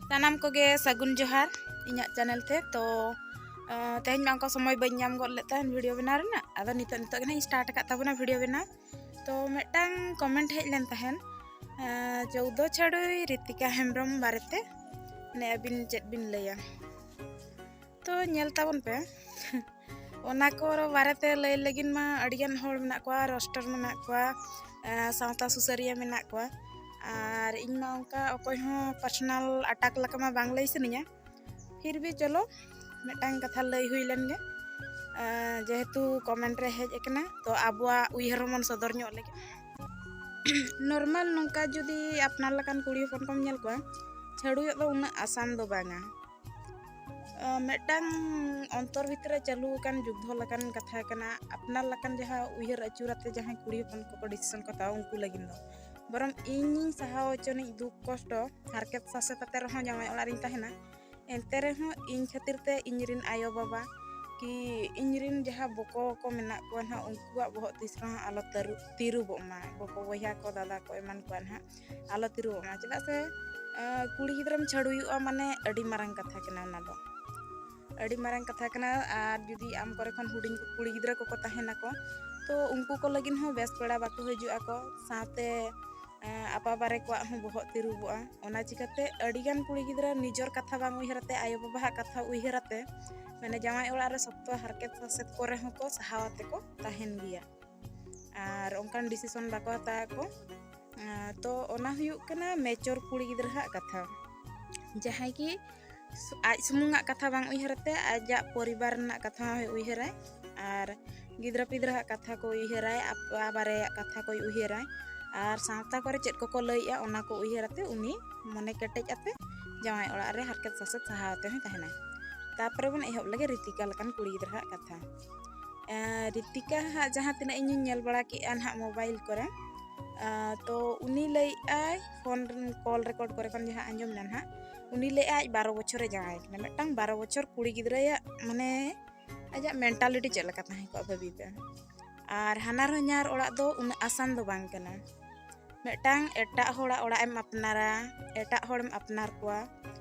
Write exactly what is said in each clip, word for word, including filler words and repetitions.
ᱥᱟᱱᱟᱢ ᱠᱚᱜᱮ ᱥᱟᱹᱜᱩᱱ ᱡᱚᱦᱟᱨ ᱤᱧᱟᱹᱜ ᱪᱮᱱᱮᱞ ᱛᱮ᱾ ᱛᱚ ᱛᱮᱦᱮᱧ ᱢᱟ ᱚᱱᱠᱟ ᱥᱚᱢᱚᱭ ᱵᱟᱹᱧ ᱧᱟᱢ ᱜᱚᱫ ᱞᱮᱫ ᱛᱟᱦᱮᱱ ᱵᱷᱤᱰᱤᱭᱳ ᱵᱮᱱᱟᱣ ᱨᱮᱱᱟᱜ᱾ ᱟᱫᱚ ᱱᱤᱛᱚᱜ ᱱᱤᱛᱚᱜ ᱜᱮ ᱱᱟᱦᱟᱜ ᱤᱧ ᱥᱴᱟᱨᱴ ᱟᱠᱟᱫ ᱛᱟᱵᱚᱱᱟ ᱵᱷᱤᱰᱤᱭᱳ ᱵᱮᱱᱟᱣ᱾ ᱛᱚ ᱢᱤᱫᱴᱟᱝ ᱠᱚᱢᱮᱱᱴ ᱦᱮᱡ ᱞᱮᱱ ᱛᱟᱦᱮᱱ, ᱪᱳᱫᱽᱫᱳ ᱪᱷᱟᱹᱲᱩᱭ ᱨᱤᱛᱤᱠᱟ ᱦᱮᱢᱵᱨᱚᱢ ᱵᱟᱨᱮᱛᱮ, ᱢᱟᱱᱮ ᱟᱹᱵᱤᱱ ᱪᱮᱫ ᱵᱤᱱ ᱞᱟᱹᱭᱟ? ᱛᱚ ᱧᱮᱞ ᱛᱟᱵᱚᱱ ᱯᱮ, ᱚᱱᱟ ᱠᱚ ᱵᱟᱨᱮᱛᱮ ᱞᱟᱹᱭ ᱞᱟᱹᱜᱤᱫ ᱢᱟ ᱟᱹᱰᱤᱜᱟᱱ ᱦᱚᱲ ᱢᱮᱱᱟᱜ ᱠᱚᱣᱟ, ᱨᱳᱥᱴᱟᱨ ᱢᱮᱱᱟᱜ ᱠᱚᱣᱟ, ᱥᱟᱶᱛᱟ ᱥᱩᱥᱟᱹᱨᱤᱭᱟᱹ ᱢᱮᱱᱟᱜ ᱠᱚᱣᱟ᱾ ᱟᱨ ᱤᱧ ᱢᱟ ᱚᱱᱠᱟ ᱚᱠᱚᱭ ᱦᱚᱸ ᱯᱟᱨᱥᱚᱱᱟᱞ ᱟᱴᱟᱠ ᱞᱮᱠᱟ ᱢᱟ ᱵᱟᱝ ᱞᱟᱹᱭ ᱥᱟᱱᱟᱧᱟ, ᱯᱷᱤᱨ ᱵᱷᱤ ᱪᱚᱞᱚ ᱢᱤᱫᱴᱟᱝ ᱠᱟᱛᱷᱟ ᱞᱟᱹᱭ ᱦᱩᱭ ᱞᱮᱱ ᱜᱮ᱾ ᱡᱮᱦᱮᱛᱩ ᱠᱚᱢᱮᱱᱴ ᱨᱮ ᱦᱮᱡ ᱟᱠᱟᱱᱟ, ᱛᱚ ᱟᱵᱚᱣᱟᱜ ᱩᱭᱦᱟᱹᱨ ᱦᱚᱸᱵᱚᱱ ᱥᱚᱫᱚᱨ ᱧᱚᱜ ᱞᱮᱜᱮ᱾ ᱱᱚᱨᱢᱟᱞ ᱱᱚᱝᱠᱟ ᱡᱩᱫᱤ ᱟᱯᱱᱟᱨ ᱞᱮᱠᱟᱱ ᱠᱩᱲᱤ ᱦᱚᱯᱚᱱ ᱠᱚᱢ ᱧᱮᱞ ᱠᱚᱣᱟ, ᱪᱷᱟᱹᱲᱩᱭᱚᱜ ᱫᱚ ᱩᱱᱟᱹᱜ ᱟᱥᱟᱱ ᱫᱚ ᱵᱟᱝᱟ᱾ ᱢᱤᱫᱴᱟᱝ ᱚᱱᱛᱚᱨ ᱵᱷᱤᱛᱨᱤ ᱨᱮ ᱪᱟᱹᱞᱩ ᱟᱠᱟᱱ ᱡᱩᱫᱽᱫᱷᱚ ᱞᱮᱠᱟᱱ ᱠᱟᱛᱷᱟ ᱠᱟᱱᱟ᱾ ᱟᱯᱱᱟᱨ ᱞᱮᱠᱟᱱ ᱡᱟᱦᱟᱸ ᱩᱭᱦᱟᱹᱨ ᱟᱹᱪᱩᱨ ᱟᱛᱮ ᱡᱟᱦᱟᱸᱭ ᱠᱩᱲᱤ ᱦᱚᱯᱚᱱ ᱠᱚᱠᱚ ᱰᱤᱥᱤᱥᱚᱱ ᱠᱚ ᱦᱟᱛᱟᱣᱟ, ᱩᱱᱠᱩ ᱞᱟᱹᱜᱤᱫ ᱫᱚ ᱵᱚᱨᱚᱝ ᱤᱧᱤᱧ ᱥᱟᱦᱟᱣ ᱦᱚᱪᱚᱱᱤᱡ ᱫᱩᱠ ᱠᱚᱥᱴᱚ ᱦᱟᱨᱠᱮᱛ ᱥᱟᱥᱮᱛ ᱟᱛᱮ ᱨᱮᱦᱚᱸ ᱡᱟᱶᱟᱭ ᱚᱲᱟᱜ ᱨᱤᱧ ᱛᱟᱦᱮᱱᱟ, ᱮᱱᱛᱮ ᱨᱮᱦᱚᱸ ᱤᱧ ᱠᱷᱟᱹᱛᱤᱨ ᱛᱮ ᱤᱧ ᱨᱤᱱ ᱟᱭᱳᱼᱵᱟᱵᱟ ᱠᱤ ᱤᱧ ᱨᱤᱱ ᱡᱟᱦᱟᱸ ᱵᱚᱠᱚ ᱠᱚ ᱢᱮᱱᱟᱜ ᱠᱚᱣᱟ ᱱᱟᱦᱟᱜ, ᱩᱱᱠᱩᱣᱟᱜ ᱵᱚᱦᱚᱜ ᱛᱤᱥ ᱨᱮᱦᱚᱸ ᱟᱞᱚ ᱛᱟᱹᱨᱩ- ᱛᱤᱨᱩᱵᱚᱜ ᱢᱟ᱾ ᱵᱚᱠᱚ ᱵᱚᱭᱦᱟ ᱠᱚ, ᱫᱟᱫᱟ ᱠᱚ, ᱮᱢᱟᱱ ᱠᱚᱣᱟ ᱱᱟᱦᱟᱜ ᱟᱞᱚ ᱛᱤᱨᱩᱵᱚᱜ ᱢᱟ᱾ ᱪᱮᱫᱟᱜ ᱥᱮ ᱠᱩᱲᱤ ᱜᱤᱫᱽᱨᱟᱹᱢ ᱪᱷᱟᱹᱲᱩᱭᱚᱜᱼᱟ ᱢᱟᱱᱮ ᱟᱹᱰᱤ ᱢᱟᱨᱟᱝ ᱠᱟᱛᱷᱟ ᱠᱟᱱᱟ᱾ ᱚᱱᱟ ᱫᱚ ᱟᱹᱰᱤ ᱢᱟᱨᱟᱝ ᱠᱟᱛᱷᱟ ᱠᱟᱱᱟ᱾ ᱟᱨ ᱡᱩᱫᱤ ᱟᱢ ᱠᱚᱨᱮ ᱠᱷᱚᱱ ᱦᱩᱰᱤᱧ ᱠᱩᱲᱤ ᱜᱤᱫᱽᱨᱟᱹ ᱠᱚᱠᱚ ᱛᱟᱦᱮᱱᱟᱠᱚ, ᱛᱚ ᱩᱱᱠᱩ ᱠᱚ ᱞᱟᱹᱜᱤᱫ ᱦᱚᱸ ᱵᱮᱥ ᱯᱮᱲᱟ ᱵᱟᱠᱚ ᱦᱤᱡᱩᱜ ᱟᱠᱚ, ᱥᱟᱶᱛᱮ ᱟᱯᱟ ᱵᱟᱨᱮ ᱠᱚᱣᱟᱜ ᱦᱚᱸ ᱵᱚᱦᱚᱜ ᱛᱤᱨᱩᱵᱚᱜᱼᱟ᱾ ᱚᱱᱟ ᱪᱤᱠᱟᱹᱛᱮ ᱟᱹᱰᱤᱜᱟᱱ ᱠᱩᱲᱤ ᱜᱤᱫᱽᱨᱟᱹ ᱱᱤᱡᱚᱨ ᱠᱟᱛᱷᱟ ᱵᱟᱝ ᱩᱭᱦᱟᱹᱨ ᱟᱛᱮ, ᱟᱭᱳᱼᱵᱟᱵᱟᱣᱟᱜ ᱠᱟᱛᱷᱟ ᱩᱭᱦᱟᱹᱨ ᱟᱛᱮ, ᱢᱟᱱᱮ ᱡᱟᱶᱟᱭ ᱚᱲᱟᱜ ᱨᱮ ᱥᱚᱠᱛᱚ ᱦᱟᱨᱠᱮᱛ ᱥᱟᱥᱮᱛ ᱠᱚᱨᱮ ᱦᱚᱸᱠᱚ ᱥᱟᱦᱟᱣ ᱟᱛᱮ ᱠᱚ ᱛᱟᱦᱮᱱ ᱜᱮᱭᱟ᱾ ᱟᱨ ᱚᱱᱠᱟᱱ ᱰᱤᱥᱤᱥᱚᱱ ᱵᱟᱠᱚ ᱦᱟᱛᱟᱣ ᱟᱠᱚ᱾ ᱛᱚ ᱚᱱᱟ ᱦᱩᱭᱩᱜ ᱠᱟᱱᱟ ᱢᱮᱪᱳᱨ ᱠᱩᱲᱤ ᱜᱤᱫᱽᱨᱟᱹᱣᱟᱜ ᱠᱟᱛᱷᱟ, ᱡᱟᱦᱟᱸᱭ ᱠᱤ ᱟᱡ ᱥᱩᱢᱩᱝᱟᱜ ᱠᱟᱛᱷᱟ ᱵᱟᱝ ᱩᱭᱦᱟᱹᱨ ᱟᱛᱮ ᱟᱡᱟᱜ ᱯᱚᱨᱤᱵᱟᱨ ᱨᱮᱱᱟᱜ ᱠᱟᱛᱷᱟ ᱦᱚᱸᱭ ᱩᱭᱦᱟᱹᱨᱟᱭ, ᱟᱨ ᱜᱤᱫᱽᱨᱟᱹ ᱯᱤᱫᱽᱨᱟᱹᱣᱟᱜ ᱠᱟᱛᱷᱟ ᱠᱚ ᱩᱭᱦᱟᱹᱨᱟᱭ, ᱟᱯᱟ ᱵᱟᱨᱮᱭᱟᱜ ᱠᱟᱛᱷᱟ ᱠᱚᱭ ᱩᱭᱦᱟᱹᱨᱟᱭ, ᱟᱨ ᱥᱟᱶᱛᱟ ᱠᱚᱨᱮ ᱪᱮᱫ ᱠᱚᱠᱚ ᱞᱟᱹᱭᱮᱜᱼᱟ ᱚᱱᱟ ᱠᱚ ᱩᱭᱦᱟᱹᱨ ᱟᱛᱮ ᱩᱱᱤ ᱢᱚᱱᱮ ᱠᱮᱴᱮᱡ ᱟᱛᱮ ᱡᱟᱶᱟᱭ ᱚᱲᱟᱜ ᱨᱮ ᱦᱟᱨᱠᱮᱛ ᱥᱟᱥᱮᱛ ᱥᱟᱦᱟᱣ ᱟᱛᱮ ᱦᱚᱸᱭ ᱛᱟᱦᱮᱱᱟᱭ᱾ ᱛᱟᱨᱯᱚᱨᱮ ᱵᱚᱱ ᱮᱦᱚᱵ ᱞᱮᱜᱮ ᱨᱤᱛᱤᱠᱟ ᱞᱮᱠᱟᱱ ᱠᱩᱲᱤ ᱜᱤᱫᱽᱨᱟᱹᱣᱟᱜ ᱠᱟᱛᱷᱟ᱾ ᱨᱤᱛᱤᱠᱟ ᱦᱟᱸᱜ ᱡᱟᱦᱟᱸ ᱛᱤᱱᱟᱹᱜ ᱤᱧᱤᱧ ᱧᱮᱞ ᱵᱟᱲᱟ ᱠᱮᱜᱼᱟ ᱱᱟᱦᱟᱜ ᱢᱳᱵᱟᱭᱤᱞ ᱠᱚᱨᱮ, ᱛᱚ ᱩᱱᱤ ᱞᱟᱹᱭᱮᱫᱼᱟᱭ ᱯᱷᱳᱱ ᱠᱚᱞ ᱨᱮᱠᱚᱨᱰ ᱠᱚᱨᱮ ᱠᱷᱚᱱ ᱡᱟᱦᱟᱸ ᱟᱸᱡᱚᱢ ᱮᱱᱟ ᱱᱟᱦᱟᱜ, ᱩᱱᱤ ᱞᱟᱹᱭᱮᱫᱼᱟᱭ ᱟᱡ ᱵᱟᱨᱚ ᱵᱚᱪᱷᱚᱨᱮ ᱡᱟᱶᱟᱭ ᱠᱟᱱᱟ᱾ ᱢᱤᱫᱴᱟᱝ ᱵᱟᱨᱚ ᱵᱚᱪᱷᱚᱨ ᱠᱩᱲᱤ ᱜᱤᱫᱽᱨᱟᱹᱭᱟᱜ ᱢᱟᱱᱮ ᱟᱡᱟᱜ ᱢᱮᱱᱴᱟᱞᱤᱴᱤ ᱪᱮᱫ ᱞᱮᱠᱟ ᱛᱟᱦᱮᱸ ᱠᱚᱜᱼᱟ ᱵᱷᱟᱹᱵᱤ ᱯᱮ᱾ ᱟᱨ ᱦᱟᱱᱟᱨ ᱦᱚᱧᱦᱟᱨ ᱚᱲᱟᱜ ᱫᱚ ᱩᱱᱟᱹᱜ ᱟᱥᱟᱱ ᱫᱚ ᱵᱟᱝ ᱠᱟᱱᱟ᱾ ᱢᱤᱫᱴᱟᱝ ᱮᱴᱟᱜ ᱦᱚᱲᱟᱜ ᱚᱲᱟᱜ ᱮᱢ ᱟᱯᱱᱟᱨᱟ, ᱮᱴᱟᱜ ᱦᱚᱲᱮᱢ ᱟᱯᱱᱟᱨ ᱠᱚᱣᱟ,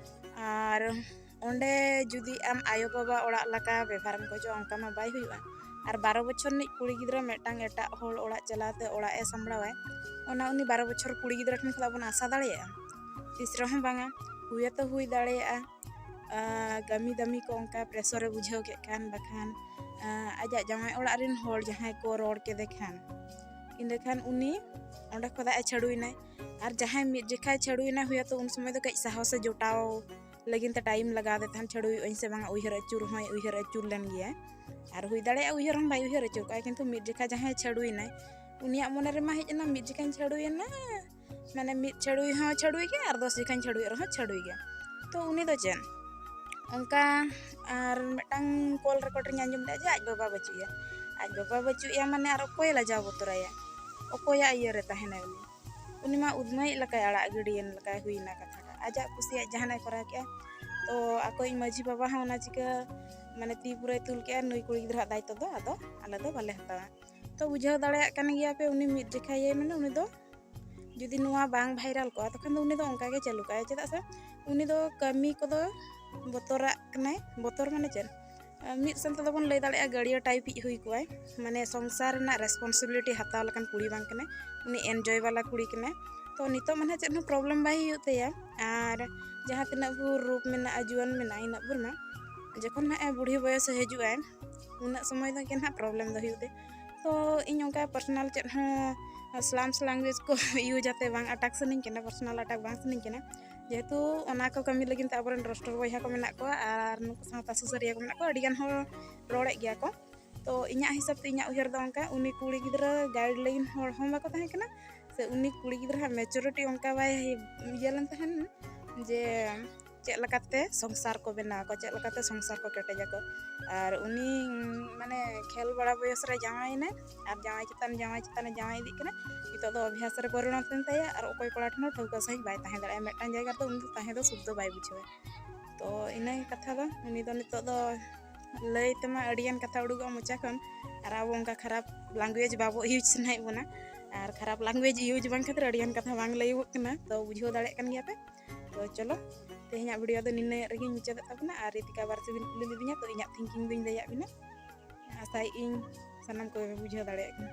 ᱟᱨ ᱚᱸᱰᱮ ᱡᱩᱫᱤ ᱟᱢ ᱟᱭᱳᱼᱵᱟᱵᱟ ᱚᱲᱟᱜ ᱞᱮᱠᱟ ᱵᱮᱵᱷᱟᱨᱮᱢ ᱠᱷᱚᱡᱚᱜᱼᱟ, ᱚᱱᱠᱟ ᱢᱟ ᱵᱟᱭ ᱦᱩᱭᱩᱜᱼᱟ᱾ ᱟᱨ ᱵᱟᱨᱚ ᱵᱚᱪᱷᱚᱨ ᱨᱤᱱᱤᱡ ᱠᱩᱲᱤ ᱜᱤᱫᱽᱨᱟᱹ ᱢᱤᱫᱴᱟᱝ ᱮᱴᱟᱜ ᱦᱚᱲ ᱚᱲᱟᱜ ᱪᱟᱞᱟᱣ ᱛᱮ ᱚᱲᱟᱜ ᱮ ᱥᱟᱢᱵᱲᱟᱣᱟᱭ, ᱚᱱᱟ ᱩᱱᱤ ᱵᱟᱨᱚ ᱵᱚᱪᱷᱚᱨ ᱠᱩᱲᱤ ᱜᱤᱫᱽᱨᱟᱹ ᱴᱷᱮᱱ ᱠᱷᱚᱱᱟᱜ ᱵᱚᱱ ᱟᱥᱟ ᱫᱟᱲᱮᱭᱟᱜᱼᱟ? ᱛᱤᱥ ᱨᱮᱦᱚᱸ ᱵᱟᱝᱟ᱾ ᱦᱩᱭ ᱦᱚᱸᱛᱚ ᱦᱩᱭ ᱫᱟᱲᱮᱭᱟᱜᱼᱟ, ᱟᱸ, ᱠᱟᱹᱢᱤ ᱫᱟᱹᱢᱤ ᱠᱚ ᱚᱱᱠᱟ pressure ᱮ ᱵᱩᱡᱷᱟᱹᱣ ᱠᱮᱫ ᱠᱷᱟᱱ, ᱵᱟᱠᱷᱟᱱ, ᱟᱸ, ᱟᱡᱟᱜ ᱡᱟᱶᱟᱭ ᱚᱲᱟᱜ ᱨᱮᱱ ᱦᱚᱲ ᱡᱟᱦᱟᱸᱭ ᱠᱚ ᱨᱚᱲ ᱠᱮᱫᱮ ᱠᱷᱟᱱ, ᱤᱱᱟᱹᱠᱷᱟᱱ ᱩᱱᱤ ᱚᱸᱰᱮ ᱠᱷᱚᱱᱟᱜ ᱮ ᱪᱷᱟᱹᱲᱩᱭᱮᱱᱟᱭ᱾ ᱟᱨ ᱡᱟᱦᱟᱸᱭ ᱢᱤᱫ ᱡᱚᱠᱷᱟᱭ ᱪᱷᱟᱹᱲᱩᱭᱮᱱᱟ, ᱦᱩᱭᱟᱛᱚ ᱩᱱ ᱥᱚᱢᱚᱭ ᱫᱚ ᱠᱟᱹᱡ ᱥᱟᱦᱚᱥᱮ ᱡᱚᱴᱟᱣ ᱞᱟᱹᱜᱤᱫ ᱛᱮ time ᱞᱟᱜᱟᱣ ᱟᱫᱮ ᱛᱟᱦᱮᱱ, ᱪᱷᱟᱹᱲᱩᱭ ᱟᱹᱧ ᱥᱮ ᱵᱟᱝᱟ, ᱩᱭᱦᱟᱹᱨ ᱟᱹᱪᱩᱨ ᱦᱚᱸᱭ ᱩᱭᱦᱟᱹᱨ ᱟᱹᱪᱩᱨ ᱞᱮᱱ ᱜᱮᱭᱟ᱾ ᱟᱨ ᱦᱩᱭ ᱫᱟᱲᱮᱭᱟᱜᱼᱟ ᱩᱭᱦᱟᱹᱨ ᱦᱚᱸ ᱵᱟᱭ ᱩᱭᱦᱟᱹᱨ ᱟᱹᱪᱩᱨ ᱠᱟᱜᱼᱟ, ᱠᱤᱱᱛᱩ ᱢᱤᱫ ᱡᱚᱠᱷᱟ ᱡᱟᱦᱟᱸᱭ ᱪᱷᱟᱹᱲᱩᱭᱮᱱᱟᱭ, ᱩᱱᱤᱭᱟᱜ ᱢᱚᱱᱮ ᱨᱮᱢᱟ ᱦᱮᱡ ᱮᱱᱟ, ᱢᱤᱫ ᱡᱚᱠᱷᱟᱧ ᱪᱷᱟᱹᱲᱩᱭᱮᱱᱟ, ᱢᱟᱱᱮ ᱢᱤᱫ ᱪᱷᱟᱹᱲᱩᱭ ᱦᱚᱸ ᱪᱷᱟᱹᱲᱩᱭ ᱜᱮ ᱟᱨ ᱫᱚᱥ ᱡᱚᱠᱷᱟᱧ ᱪᱷᱟᱹᱲᱩᱭᱮᱫ ᱨᱮᱦᱚᱸ ᱪᱷᱟᱹᱲᱩᱭ ᱜᱮ᱾ ᱛᱚ ᱩᱱᱤ ᱫᱚ ᱪᱮᱫ ᱚᱱᱠᱟ, ᱟᱨ ᱢᱤᱫᱴᱟᱝ call record ᱨᱤᱧ ᱟᱸᱡᱚᱢ ᱞᱮᱫᱼᱟ ᱡᱮ ᱟᱡ ᱵᱟᱵᱟ ᱵᱟᱹᱪᱩᱜ ᱮᱭᱟ᱾ ᱟᱡ ᱵᱟᱵᱟ ᱵᱟᱹᱪᱩᱜ ᱮᱭᱟ ᱢᱟᱱᱮ ᱟᱨ ᱚᱠᱚᱭᱮ ᱞᱟᱡᱟᱣ ᱵᱚᱛᱚᱨᱟᱭᱟ? ᱚᱠᱚᱭᱟᱜ ᱤᱭᱟᱹ ᱨᱮ ᱛᱟᱦᱮᱱᱟᱭ ᱩᱱᱤ? ᱩᱱᱤ ᱢᱟ ᱩᱫᱽᱢᱟᱹᱭᱤᱡ ᱞᱮᱠᱟᱭ ᱟᱲᱟᱜ ᱜᱤᱰᱤᱭᱮᱱ ᱞᱮᱠᱟᱭ ᱦᱩᱭᱱᱟ ᱠᱟᱛᱷᱟᱴᱟᱜ᱾ ᱟᱡᱟᱜ ᱠᱩᱥᱤᱭᱟᱜ ᱡᱟᱦᱟᱱᱟᱜ ᱮ ᱠᱚᱨᱟᱣ ᱠᱮᱜᱼᱟ᱾ ᱛᱚ ᱟᱠᱚᱭᱤᱡ ᱢᱟᱹᱡᱷᱤ ᱵᱟᱵᱟ ᱦᱚᱸ ᱚᱱᱟ ᱪᱤᱠᱟᱹ ᱢᱟᱱᱮ ᱛᱤ ᱯᱩᱨᱟᱹᱭ ᱛᱩᱞ ᱠᱮᱜᱼᱟ, ᱱᱩᱭ ᱠᱩᱲᱤ ᱜᱤᱫᱽᱨᱟᱹᱣᱟᱜ ᱫᱟᱭᱤᱛᱛᱚ ᱫᱚ ᱟᱫᱚ ᱟᱞᱮ ᱫᱚ ᱵᱟᱞᱮ ᱦᱟᱛᱟᱣᱟ᱾ ᱛᱚ ᱵᱩᱡᱷᱟᱹᱣ ᱫᱟᱲᱮᱭᱟᱜ ᱠᱟᱱ ᱜᱮᱭᱟ ᱯᱮ, ᱩᱱᱤ ᱢᱤᱫ ᱡᱚᱠᱷᱟᱭᱮ ᱢᱮᱱᱟ, ᱩᱱᱤ ᱫᱚ ᱡᱩᱫᱤ ᱱᱚᱣᱟ ᱵᱟᱝ viral ᱠᱚᱜᱼᱟ, ᱛᱚᱠᱷᱚᱱ ᱫᱚ ᱩᱱᱤ ᱫᱚ ᱚᱱᱠᱟ ᱜᱮ ᱪᱟᱹᱞᱩ ᱠᱟᱜᱼᱟᱭ᱾ ᱪᱮᱫᱟᱜ ᱥᱮ ᱩᱱᱤ ᱫᱚ ᱠᱟᱹᱢᱤ ᱠᱚᱫᱚ ᱵᱚᱛᱚᱨᱟᱜ ᱠᱟᱱᱟᱭ᱾ ᱵᱚᱛᱚᱨ ᱢᱟᱱᱮ ᱪᱮᱫ? ᱢᱤᱫ ᱥᱮᱱ ᱛᱮᱫᱚ ᱵᱚᱱ ᱞᱟᱹᱭ ᱫᱟᱲᱮᱭᱟᱜᱼᱟ, ᱜᱟᱹᱲᱭᱟᱹ type ᱤᱡ ᱦᱩᱭ ᱠᱚᱜᱼᱟᱭ, ᱢᱟᱱᱮ ᱥᱚᱝᱥᱟᱨ ᱨᱮᱱᱟᱜ responsibility ᱦᱟᱛᱟᱣ ᱞᱮᱠᱟᱱ ᱠᱩᱲᱤ ᱵᱟᱝ ᱠᱟᱱᱟᱭ᱾ ᱩᱱᱤ enjoy ᱵᱟᱞᱟ ᱠᱩᱲᱤ ᱠᱟᱱᱟᱭ᱾ ᱛᱚ ᱱᱤᱛᱚᱜ ᱢᱟ ᱱᱟᱦᱟᱜ ᱪᱮᱫ ᱦᱚᱸ problem ᱵᱟᱭ ᱦᱩᱭᱩᱜ ᱛᱟᱭᱟ᱾ ᱟᱨ ᱡᱟᱦᱟᱸ ᱛᱤᱱᱟᱹᱜ ᱵᱷᱳᱨ ᱨᱩᱯ ᱢᱮᱱᱟᱜᱼᱟ, ᱡᱩᱣᱟᱹᱱ ᱢᱮᱱᱟᱜᱼᱟ, ᱤᱱᱟᱹᱜ ᱵᱷᱳᱨ ᱢᱟ ᱡᱚᱠᱷᱚᱱ ᱱᱟᱦᱟᱜ ᱮ ᱵᱩᱲᱦᱤ ᱵᱚᱭᱚᱥ ᱮ ᱦᱤᱡᱩᱜᱼᱟᱭ, ᱩᱱᱟᱹᱜ ᱥᱚᱢᱚᱭ ᱫᱚ ᱜᱮ ᱱᱟᱦᱟᱜ problem ᱫᱚ ᱦᱩᱭᱩᱜ ᱛᱮ᱾ ᱛᱚ ᱤᱧ ᱚᱱᱠᱟ personal ᱪᱮᱫ ᱦᱚᱸ slums language ᱠᱚ use ᱟᱛᱮ ᱵᱟᱝ attack ᱥᱟᱱᱟᱧ ᱠᱟᱱᱟ, personal attack ᱵᱟᱝ ᱥᱟᱱᱟᱧ ᱠᱟᱱᱟ᱾ ᱡᱮᱦᱮᱛᱩ ᱚᱱᱟ ᱠᱚ ᱠᱟᱹᱢᱤ ᱞᱟᱹᱜᱤᱫ ᱛᱮ ᱟᱵᱚᱨᱮᱱ roaster ᱵᱚᱭᱦᱟ ᱠᱚ ᱢᱮᱱᱟᱜ ᱠᱚᱣᱟ ᱟᱨ ᱱᱩᱠᱩ ᱥᱟᱶᱛᱟ ᱥᱩᱥᱟᱹᱨᱤᱭᱟᱹ ᱠᱚ ᱢᱮᱱᱟᱜ ᱠᱚᱣᱟ, ᱟᱹᱰᱤᱜᱟᱱ ᱦᱚᱲ ᱨᱚᱲᱮᱫ ᱜᱮᱭᱟ ᱠᱚ᱾ ᱛᱚ ᱤᱧᱟᱹᱜ ᱦᱤᱥᱟᱹᱵ ᱛᱮ, ᱤᱧᱟᱹᱜ ᱩᱭᱦᱟᱹᱨ ᱫᱚ ᱚᱱᱠᱟ, ᱩᱱᱤ ᱠᱩᱲᱤ ᱜᱤᱫᱽᱨᱟᱹ guideline ᱦᱚᱲ ᱦᱚᱸ ᱵᱟᱠᱚ ᱛᱟᱦᱮᱸ ᱠᱟᱱᱟ, ᱥᱮ ᱩᱱᱤ ᱠᱩᱲᱤ ᱜᱤᱫᱽᱨᱟᱹᱣᱟᱜ maturity ᱚᱱᱠᱟ ᱵᱟᱭ ᱤᱭᱟᱹ ᱞᱮᱱ ᱛᱟᱦᱮᱱ ᱡᱮ ᱪᱮᱫ ᱞᱮᱠᱟᱛᱮ ᱥᱚᱝᱥᱟᱨ ᱠᱚ ᱵᱮᱱᱟᱣ ᱟᱠᱚ, ᱪᱮᱫ ᱞᱮᱠᱟᱛᱮ ᱥᱚᱝᱥᱟᱨ ᱠᱚ ᱠᱮᱴᱮᱡᱟᱠᱚ᱾ ᱟᱨ ᱩᱱᱤ ᱢᱟᱱᱮ ᱠᱷᱮᱞ ᱵᱟᱲᱟ ᱵᱚᱭᱚᱥ ᱨᱮ ᱡᱟᱶᱟᱭᱮᱱᱟᱭ, ᱟᱨ ᱡᱟᱶᱟᱭ ᱪᱮᱛᱟᱱ ᱡᱟᱶᱟᱭ ᱪᱮᱛᱟᱱᱮ ᱡᱟᱶᱟᱭ ᱤᱫᱤᱜ ᱠᱟᱱᱟ᱾ ᱱᱤᱛᱚᱜ ᱫᱚ ᱚᱵᱷᱭᱟᱥ ᱨᱮ ᱯᱚᱨᱤᱱᱚᱛ ᱮᱱ ᱛᱟᱭᱟ, ᱟᱨ ᱚᱠᱚᱭ ᱠᱚᱲᱟ ᱴᱷᱮᱱ ᱦᱚᱸ ᱴᱷᱟᱹᱣᱠᱟᱹ ᱥᱟᱺᱦᱤᱡ ᱵᱟᱭ ᱛᱟᱦᱮᱸ ᱫᱟᱲᱮᱭᱟᱜᱼᱟ᱾ ᱢᱤᱫᱴᱟᱝ ᱡᱟᱭᱜᱟ ᱨᱮᱫᱚ ᱩᱱᱤ ᱫᱚ ᱛᱟᱦᱮᱸ ᱫᱚ ᱥᱩᱠ ᱫᱚ ᱵᱟᱭ ᱵᱩᱡᱷᱟᱹᱣᱟ᱾ ᱛᱚ ᱤᱱᱟᱹ ᱠᱟᱛᱷᱟ ᱫᱚ, ᱩᱱᱤ ᱫᱚ ᱱᱤᱛᱚᱜ ᱫᱚ ᱞᱟᱹᱭ ᱛᱮᱢᱟ ᱟᱹᱰᱤᱜᱟᱱ ᱠᱟᱛᱷᱟ ᱩᱰᱩᱠᱚᱜᱼᱟ ᱢᱚᱪᱟ ᱠᱷᱚᱱ, ᱟᱨ ᱟᱵᱚ ᱚᱱᱠᱟ ᱠᱷᱟᱨᱟᱯ language ᱵᱟᱵᱚ use ᱥᱟᱱᱟᱭᱮᱫ ᱵᱚᱱᱟ᱾ ᱟᱨ ᱠᱷᱟᱨᱟᱯ language use ᱵᱟᱝ ᱠᱷᱟᱹᱛᱤᱨ ᱟᱹᱰᱤᱜᱟᱱ ᱠᱟᱛᱷᱟ ᱵᱟᱝ ᱞᱟᱹᱭᱚᱜᱚᱜ ᱠᱟᱱᱟ, ᱛᱚ ᱵᱩᱡᱷᱟᱹᱣ ᱫᱟᱲᱮᱭᱟᱜ ᱠᱟᱱ ᱜᱮᱭᱟ ᱯᱮ᱾ ᱛᱚ ᱪᱚᱞᱚ, ᱛᱮᱦᱮᱧᱟᱜ video ᱫᱚ ᱱᱤᱱᱟᱹᱜ ᱨᱮᱜᱮᱧ ᱢᱩᱪᱟᱹᱫᱮᱫ ᱛᱟᱵᱚᱱᱟ᱾ ᱟᱨ ᱨᱤᱛᱤᱠᱟ ᱵᱟᱨᱥᱤ ᱵᱤᱱ ᱠᱩᱞᱤ ᱞᱤᱫᱤᱧᱟ, ᱛᱚ ᱤᱧᱟᱹᱜ thinking ᱫᱚᱧ ᱞᱟᱹᱭᱟᱫ ᱵᱤᱱᱟ᱾ ᱟᱥᱟᱭᱮᱫ ᱟᱹᱧ ᱥᱟᱱᱟᱢ ᱠᱚᱜᱮ ᱯᱮ ᱵᱩᱡᱷᱟᱹᱣ ᱫᱟᱲᱮᱭᱟᱜ ᱠᱟᱱᱟ᱾